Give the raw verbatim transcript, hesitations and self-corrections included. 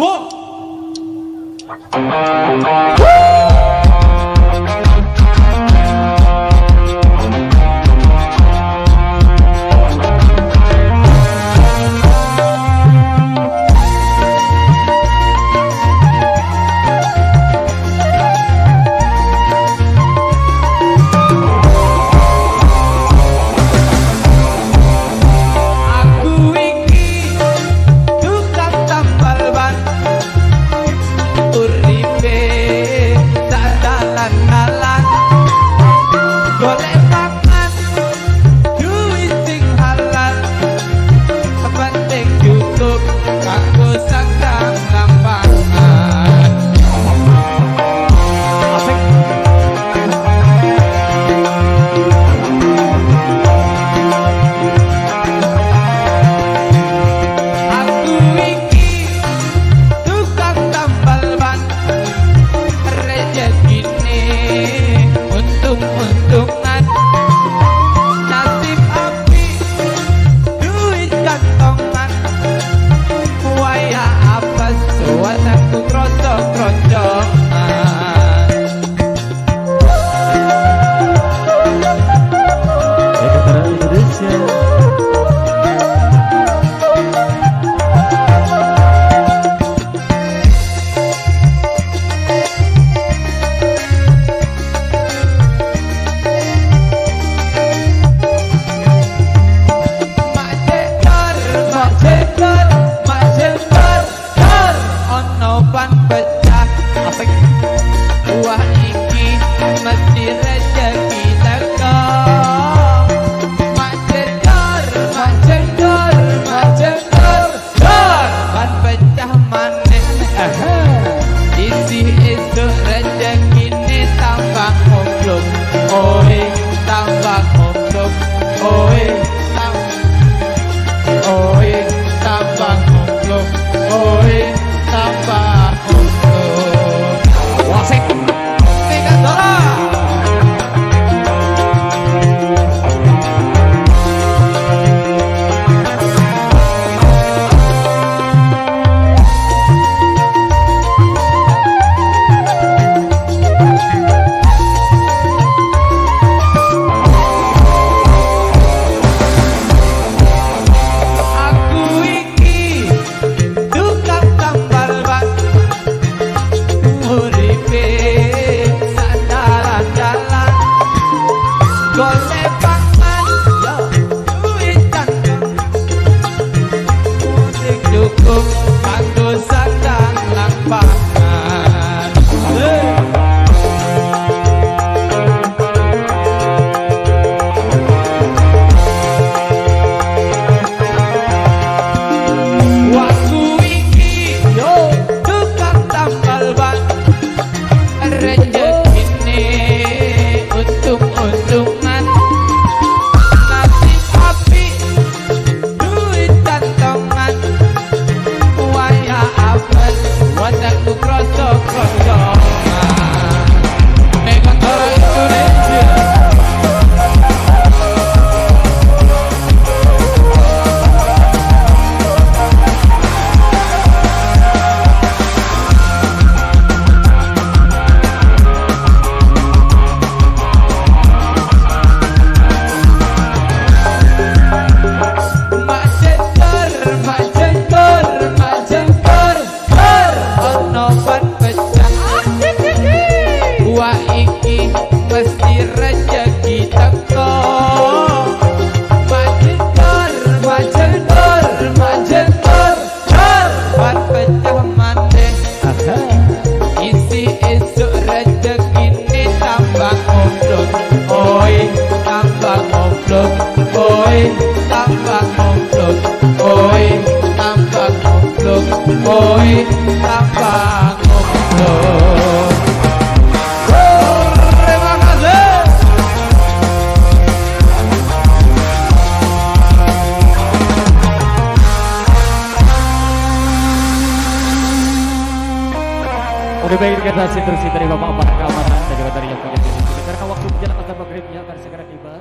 Boom! Aku iki tukang tambal ban, uripe sak dalan-dalan. Golek mangan, duit sing halal, penting cukup kanggo sandang lan pangan. Asik. Aku iki tukang tambal ban, rezekine untung-untungan, nasib apik, duit kantongan, wayah apes, wayahku krosok-krocokan. Indonesia. Mak Cekar, Mak Cekar, Mak Cekar. Dar, ono ban pecah. Asik. Wah, iki mesti rezeki teko. Mak Cekar, Mak Cekar, Mak Cekar. Dar, ban pecah maneh. Aha. Isi esuk rezekine tambah oblok. Oi, tambah oblok. Oi, tambah Oi, tambah goblok. Oi, tambah goblok. Wasik. Tiga dolar. Aku iki tukang tambal ban, uripe sak dalan-dalan. Golek pangan, yo, duit cangkem. Sing cukup kanggo sandang lan pangan. Hei. Waktu iki, yo, tukang tambal ban, rezekine untung-untungan, nasib apik, duit kantongan, wayah apes, wajahku krosok-krosokan. Megantara Indonesia. Mak Cekar, Mak Cekar, Mak Cekar. Har, ono ban pecah. Wah, iki mesti rezeki teko. Mak Cekar, Mak Cekar, Mak Cekar. Har, ban pecah maneh. Aha. Isi esuk rezekine tambah goblok. Oi, tambah goblok. Oi, tambah goblok. Oi, tambah goblok. Oi, tambah goblok. Terima kasih. Oke, baik, kita terus dari Bapak Amar Keamanan dan juga dari yang punya diri. Karena waktu menjelang azan maghribnya akan segera tiba.